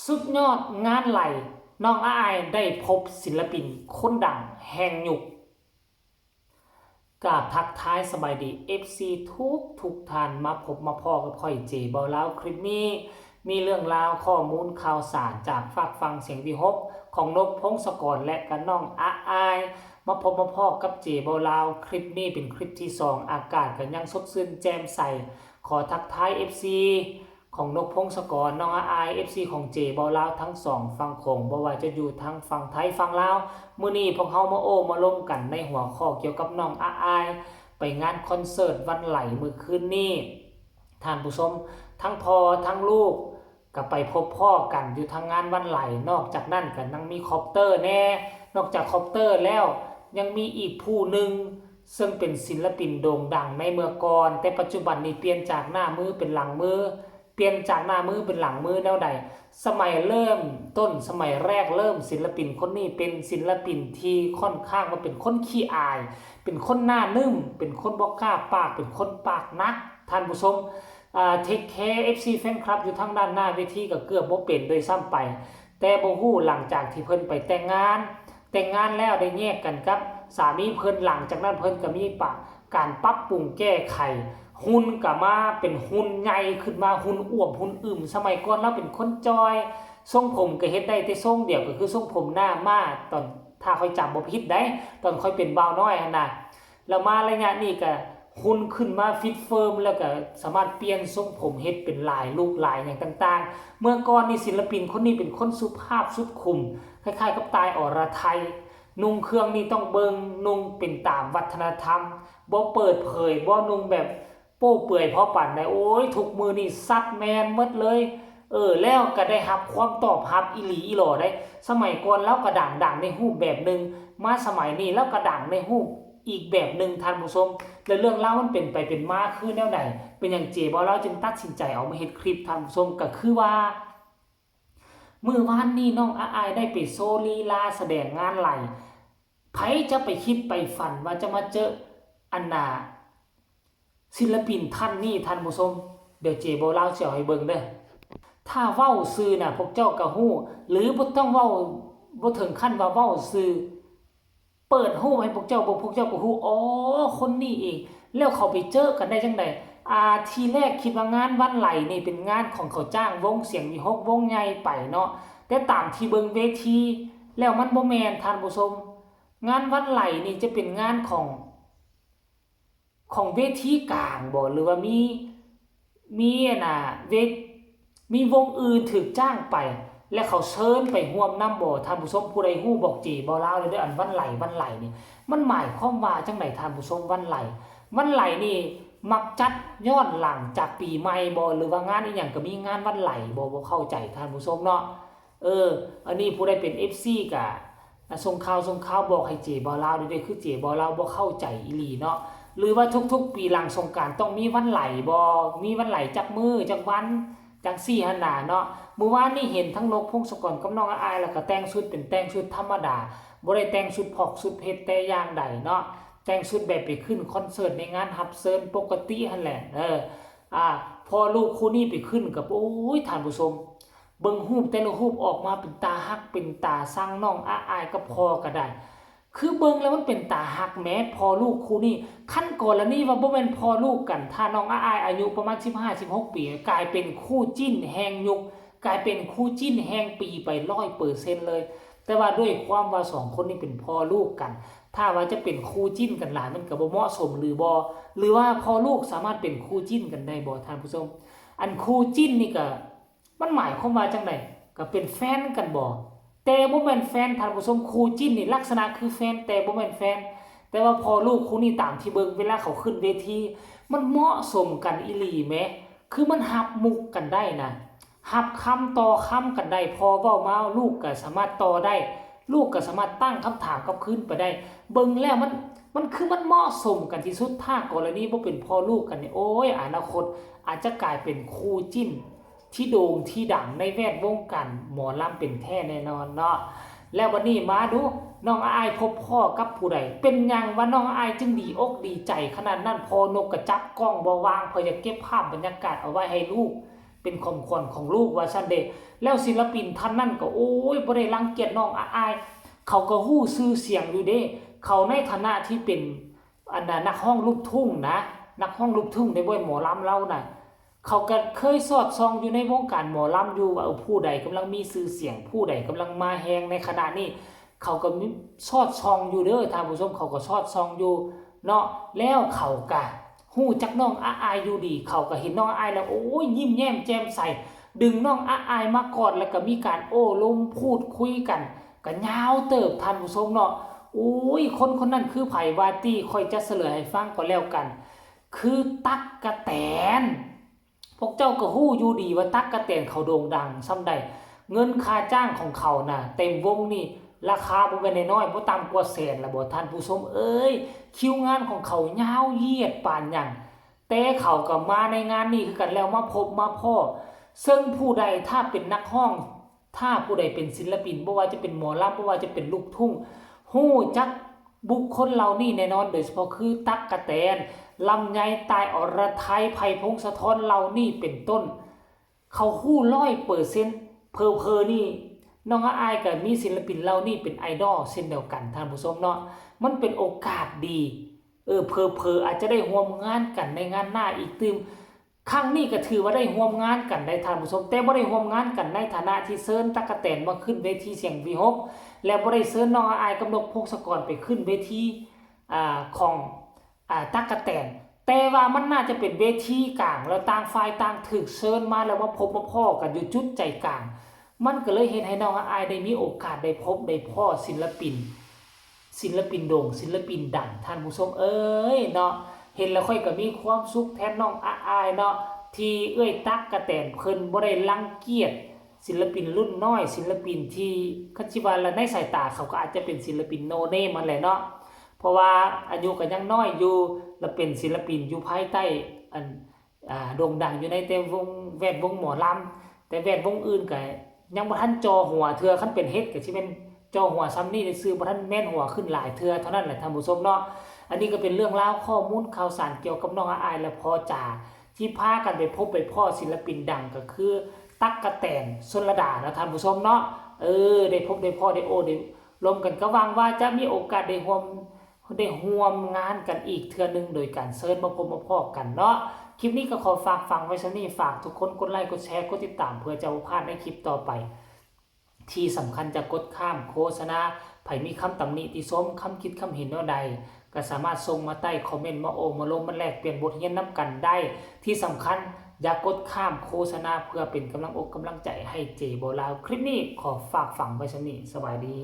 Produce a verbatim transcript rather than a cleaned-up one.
สุดยอดงานไหล น้องอ้ายได้พบศิลปินคนดังแห่งยุค กราบทักทายสบายดี เอฟซี ทุกทุกท่าน มาพบมาพ้อกับข้อยเจเบาลาว คลิปนี้มีเรื่องราวข้อมูลข่าวสารจากฝากฝั่งเสียงวิหกของนกพงศกรและกับน้องอ้าย มาพบมาพ้อกับเจเบาลาว คลิปนี้เป็นคลิปที่สอง อากาศก็ยังสดชื่นแจ่มใส ขอทักทาย เอฟซี ของนกพงศกร น้องอ้าย เอฟซี ของเจเบาลาวทั้งสองฝั่งโขง บ่ว่าจะอยู่ทางฝั่งไทยฝั่งลาว มื้อนี้พวกเฮามาโอ้มาลมกันในหัวข้อเกี่ยวกับน้องอ้าย ไปงานคอนเสิร์ตวันไหลมื้อคืนนี้ ท่านผู้ชม ทั้งพ่อทั้งลูกก็ไปพบพ้อกันอยู่ทางงานวันไหล นอกจากนั้นก็ยังมีคอปเตอร์แน่ นอกจากคอปเตอร์แล้วยังมีอีกผู้หนึ่ง ซึ่งเป็นศิลปินโด่งดังในเมื่อก่อน แต่ปัจจุบันนี้เปลี่ยนจากหน้ามือเป็นหลังมือ เปลี่ยนจากหน้ามือเป็นหลังมือแนวใด สมัยเริ่มต้น สมัยแรกเริ่ม ศิลปินคนนี้เป็นศิลปินที่ค่อนข้างว่าเป็นคนขี้อาย เป็นคนหน้านึ่ม เป็นคนบ่กล้าปาก เป็นคนปากหนัก ท่านผู้ชม อ่า เทคแคร์ เอฟซี แฟนคลับอยู่ทางด้านหน้าเวทีก็เกือบบ่เป็นโดยซ้ำไป แต่บ่ฮู้หลังจากที่เพิ่นไปแต่งงาน แต่งงานแล้วได้แยกกันกับสามีเพิ่น หลังจากนั้นเพิ่นก็มีปะ การปรับปรุงแก้ไข หุ่นก็มาเป็นหุ่นใหญ่ขึ้นมา หุ่นอ้วบหุ่นอึม สมัยก่อนลาวเป็นคนจ่อย ทรงผมก็เฮ็ดได้แต่ทรงเดียว ก็คือทรงผมหน้าม้า ตอนถ้าข้อยจำบ่ผิดได้ ตอนข้อยเป็นบ่าวน้อยหั่นน่ะ แล้วมาระยะนี้ก็หุ่นขึ้นมาฟิตเฟิร์ม แล้วก็สามารถเปลี่ยนทรงผมเฮ็ดเป็นหลายลุคหลายหยังต่างๆ เมื่อก่อนนี่ศิลปินคนนี้เป็นคนสุภาพสุขุม คล้ายๆ กับต่าย อรไทย นุ่งเครื่องนี่ต้องเบิ่ง นุ่งเป็นตามวัฒนธรรม บ่เปิดเผย บ่นุ่งแบบโป้เปื่อยพอปานใด โอ้ย ทุกมื้อนี่ซัดแมนหมดเลย เออ แล้วก็ได้รับความตอบรับอีหลีอีหลอได้ สมัยก่อนลาวก็ดัง ดังในรูปแบบหนึ่ง มาสมัยนี้ลาวก็ดังในรูปอีกแบบหนึ่ง ท่านผู้ชม แล้วเรื่องราวมันเป็นไปเป็นมาคือแนวใด เป็นหยังเจเบาลาวจึงตัดสินใจเอามาเฮ็ดคลิป ท่านผู้ชม ก็คือว่า มื้อวานนี้น้องอ้ายได้ไปโชว์ลีลาแสดงงานไหล ไผจะไปคิดไปฝันว่าจะมาเจออันน่ะ ศิลปินท่านนี้ ท่านผู้ชม เดี๋ยวเจเบาลาวสิเอาให้เบิ่งเด้อ ถ้าเว้าชื่อน่ะ พวกเจ้าก็ฮู้ หรือบ่ต้องเว้า บ่ถึงขั้นว่าเว้าชื่อ เปิดรูปให้พวกเจ้าเบิ่ง พวกเจ้าก็ฮู้ อ๋อ คนนี้เอง แล้วเขาไปเจอกันได้จั่งใด อ่า ทีแรกคิดว่างานวันไหลนี่เป็นงานของเขาจ้างวงเสียงวิหกวงใหญ่ไปเนาะ แต่ตามที่เบิ่งเวทีแล้วมันบ่แม่น ท่านผู้ชม งานวันไหลนี่จะเป็นงานของ ของเวทีกลางบ่ หรือว่ามี มีอันน่ะ เวท มีวงอื่นถูกจ้างไป และเขาเชิญไปร่วมนำบ่ ท่านผู้ชม ผู้ใดฮู้บอกเจเบาลาวเลยเด้อ อันวันไหล วันไหลนี่ มันหมายความว่าจั่งใด ท่านผู้ชม วันไหล วันไหลนี่มักจัดย้อนหลังจากปีใหม่บ่ หรือว่างานอีหยังก็มีงานวันไหลบ่ บ่เข้าใจ ท่านผู้ชมเนาะ เออ อันนี้ผู้ใดเป็น เอฟซี ก็ อ่ะ ส่งข่าว ส่งข่าวบอกให้เจเบาลาวเด้อ คือเจเบาลาวบ่เข้าใจอีหลีเนาะ หรือว่าทุกๆปีหลังสงกรานต์ต้องมีวันไหลบ่ มีวันไหลจักมื้อจักวัน จังซี้หั้นน่ะเนาะ มื้อวานนี้เห็นทั้งนกพงศกรกับน้องอ้าย แล้วก็แต่งชุดเป็นแต่งชุดธรรมดา บ่ได้แต่งชุดพอกชุดเพชรแต่อย่างใดเนาะ แต่งชุดแบบไปขึ้นคอนเสิร์ตในงานรับเชิญปกติหั้นแหละ เออ อ่า พ่อลูกคู่นี้ไปขึ้นกับ โอ้ย ท่านผู้ชม เบิ่งรูปแต่ละรูปออกมาเป็นตาฮักเป็นตาซัง น้องอ้ายกับพ่อก็ได้ คือเบิ่งแล้วมันเป็นตาฮักแหม พ่อลูกคู่นี้ คันกรณีว่าบ่แม่นพ่อลูกกัน ถ้าน้องอ้ายอายุประมาณสิบห้า สิบหกปี กลายเป็นคู่จิ้นแห่งยุค กลายเป็นคู่จิ้นแห่งปีไปร้อยเปอร์เซ็นต์เลย แต่ว่าด้วยความว่าสองคนนี้เป็นพ่อลูกกัน ถ้าว่าจะเป็นคู่จิ้นกันหลายมันก็บ่เหมาะสมหรือบ่ หรือว่าพ่อลูกสามารถเป็นคู่จิ้นกันได้บ่ ท่านผู้ชม อันคู่จิ้นนี่ก็ มันหมายความว่าจั่งใด ก็เป็นแฟนกันบ่ แต่บ่แม่นแฟน ท่านผู้ชม คู่จิ้นนี่ลักษณะคือแฟน แต่บ่แม่นแฟน แต่ว่าพ่อลูกคู่นี้ตามที่เบิ่งเวลาเขาขึ้นเวที มันเหมาะสมกันอีหลีแหม คือมันฮับมุกกันได้นะ ฮับคำต่อคำกันได้ พ่อเว้ามาลูกก็สามารถต่อได้ ลูกก็สามารถตั้งคำถามกลับคืนไปได้ เบิ่งแล้วมัน มันคือมันเหมาะสมกันที่สุด ถ้ากรณีบ่เป็นพ่อลูกกันนี่ โอ้ย อนาคตอาจจะกลายเป็นคู่จิ้น ที่โด่งที่ดังในแวดวงการหมอลำเป็นแท้แน่นอนเนาะ แล้วบัดนี้มาดู น้องอ้ายพบพ้อกับผู้ใด เป็นหยังว่าน้องอ้ายจึงดีอกดีใจขนาดนั้น พ่อนกก็จับกล้องบ่ว่าง เพื่อจะเก็บภาพบรรยากาศเอาไว้ให้ลูก เป็นของขวัญของลูกว่าซั่นเด้ แล้วศิลปินท่านนั้นก็ โอ้ย บ่ได้รังเกียจน้องอาอาย เขาก็ฮู้ชื่อเสียงอยู่เด้ เขาในฐานะที่เป็น อันน่ะ นักร้องลูกทุ่งนะ นักร้องลูกทุ่งในเว้ย หมอลำลาวน่ะ เขาก็เคยสอดส่องอยู่ในวงการหมอลำอยู่ว่า เออ ผู้ใดกำลังมีชื่อเสียง ผู้ใดกำลังมาแฮงในขณะนี้ เขาก็มีสอดส่องอยู่เด้อท่านผู้ชม เขาก็สอดส่องอยู่เนาะ แล้วเขาก็ฮู้จักน้องอาอายอยู่ดี เขาก็เห็นน้องอาอายแล้ว โอ้ย ยิ้มแย้มแจ่มใส ดึงน้องอาอายมากอด แล้วก็มีการโอ้ลมพูดคุยกัน ก็ยาวเติบท่านผู้ชมเนาะ โอ้ย คนคนนั้นคือไผว่าติ ข้อยจะเฉลยให้ฟังก็แล้วกัน คือตั๊กกะแตน พวกเจ้าก็ฮู้อยู่ดีว่าตั๊กกะแตนเขาโด่งดังส่ำใด เงินค่าจ้างของเขาน่ะ เต็มวงนี่ ราคาบ่แม่นน้อยๆ บ่ต่ำกว่าแสนละบ่ท่านผู้ชมเอ้ย คิวงานของเขายาวเหยียดปานหยัง แต่เขาก็มาในงานนี้คือกัน แล้วมาพบมาพ้อ ซึ่งผู้ใดถ้าเป็นนักร้อง ถ้าผู้ใดเป็นศิลปิน บ่ว่าจะเป็นหมอลำ บ่ว่าจะเป็นลูกทุ่ง ฮู้จักบุคคลเหล่านี้แน่นอน โดยเฉพาะคือตั๊กกะแตน ลำไย ต่าย อรไทย ไผ่ พงศธร เหล่านี้เป็นต้น เขาฮู้ร้อยเปอร์เซ็นต์ เผลอๆ นี่ น้องอาอายก็มีศิลปินเหล่านี้เป็นไอดอลเช่นเดียวกันท่านผู้ชมเนาะ มันเป็นโอกาสดี เออ เผลอๆ อาจจะได้ร่วมงานกันในงานหน้าอีกตื่ม ครั้งนี้ก็ถือว่าได้ร่วมงานกันได้ท่านผู้ชม แต่บ่ได้ร่วมงานกันในฐานะที่เชิญตั๊กกะแตนมาขึ้นเวทีเสียงวีหก และบ่ได้เชิญน้องอาอายกับนกพงศกรไปขึ้นเวที อ่า ของ อ่า ตั๊กกะแตน แต่ว่ามันน่าจะเป็นเวทีกลาง แล้วต่างฝ่ายต่างถูกเชิญมา แล้วมาพบมาพ้อกันอยู่จุดใจกลาง มันก็เลยเฮ็ดให้น้องอาอายได้มีโอกาสได้พบได้พ้อศิลปิน ศิลปินโด่ง ศิลปินดัง ท่านผู้ชมเอ้ยเนาะ เห็นแล้วข้อยก็มีความสุขแทนน้องอาอายเนาะ ที่เอื้อยตั๊กกะแตนเพิ่นบ่ได้รังเกียจศิลปินรุ่นน้อย ศิลปินที่ คันสิว่าละในสายตาเขาก็อาจจะเป็นศิลปินโนเนมนั่นแหละเนาะ เพราะว่าอายุก็ยังน้อยอยู่ และเป็นศิลปินอยู่ภายใต้อัน อ่า โด่งดังอยู่ในแต่วง แวดวงหมอลำ แต่แวดวงอื่นก็ยังบ่ทันจ่อหัวเทื่อ คันเป็นเฮ็ดก็สิแม่นจ่อหัวส่ำนี้ซื่อ บ่ทันแม่นหัวขึ้นหลายเทื่อเท่านั้นแหละท่านผู้ชมเนาะ อันนี้ก็เป็นเรื่องราวข้อมูลข่าวสารเกี่ยวกับน้องอาอายและพ่อจ๋า ที่พากันไปพบไปพ้อศิลปินดังก็คือตั๊กกะแตน ชลดา นะท่านผู้ชมเนาะ เออ ได้พบได้พ้อได้โอ้ได้ลมกัน ก็หวังว่าจะมีโอกาสได้ร่วม ได้ร่วมงานกันอีกเทื่อหนึ่งโดยการเชิญมาพบมาพ้อกันเนาะ คลิปนี้ก็ขอฝากฝังไว้ส่ำนี้ ฝากทุกคนกดไลค์กดแชร์กดติดตามเพื่อจะบ่พลาดในคลิปต่อไป ที่สำคัญจะกดข้ามโฆษณา ไผมีคำตำหนิติชม คำคิดคำเห็นแนวใด ก็สามารถส่งมาใต้คอมเมนต์ มาโอ้มาลมมาแลกเปลี่ยนบทเรียนนำกันได้ ที่สำคัญอย่ากดข้ามโฆษณาเพื่อเป็นกำลังอกกำลังใจให้เจโบลาว คลิปนี้ขอฝากฝังไว้ส่ำนี้ สบายดี